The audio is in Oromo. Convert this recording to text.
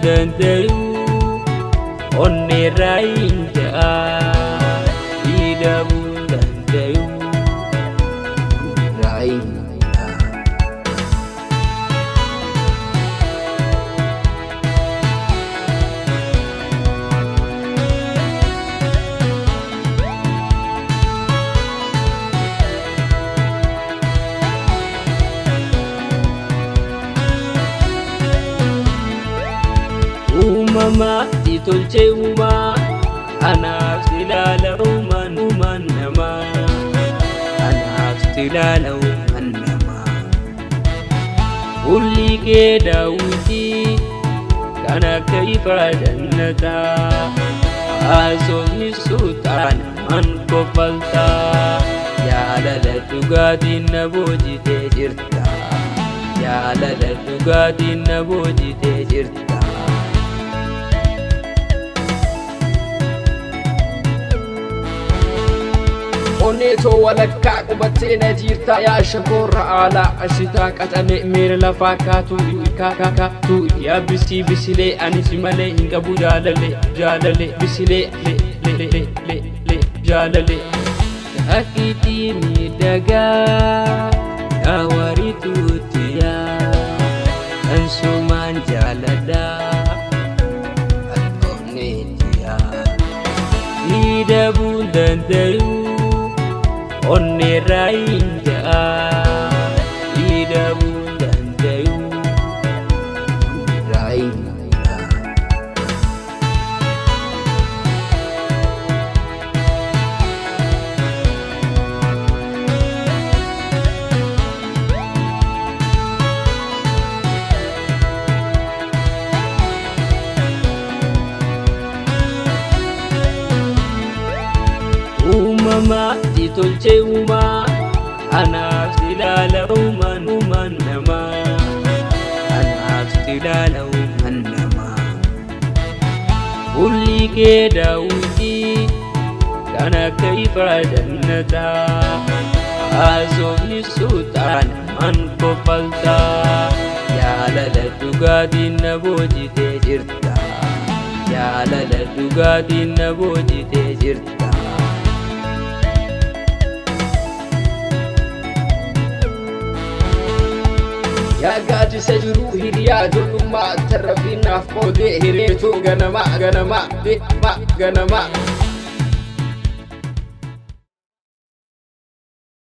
Danda'u onneerraa hin ja'a. Hidhamuu danda'u onneerraa hin ja'a. Uumamaa si tolchee uumaa anaaf si ilaala uumaan uumaan namaa anaaf si ilaala uumaan namaa. Fuulli kee daawwitii kan akka ifaa jannataa haasofni suutaan man kofaltaa jaalala dhugaatiin na boojitee jirta jaalala dhugaatiin na boojitee jirta. Onneetoo walakkaa qubattee na jirta yaa shakoorra aalaa ashitaa qaxalee miira lafaa kaatuu kaakaatuu yaa bisii bisilee ani si malee hin qabu jaalale jaalale bisilee le le le le le jaalale. Akkiitii miidhagaa gaawariituutiyaa kan sumaan jaaladhaa onnetiyaa. Hidhamuu danda'u onneerraa hin ja'a. Hidhamuu danda'u onneerraa hin ja'a. Uumamaa si tolchee uumaa anaaf si ilaala uumaan uumaan namaa anaaf si ilaala uumaan namaa. Fuulli kee daawwitii kan akka ifaa jannataa haasofni suutaan man kofaltaa jaalala dhugaatiin na boojitee jirta jaalala dhugaatiin na boojitee jirta. Yaa gaadisa jiruu hiriyaa ijoollummaa tarrabii naaf qoodee hireetoo ganamaa ganamaa deemaa ganamaa.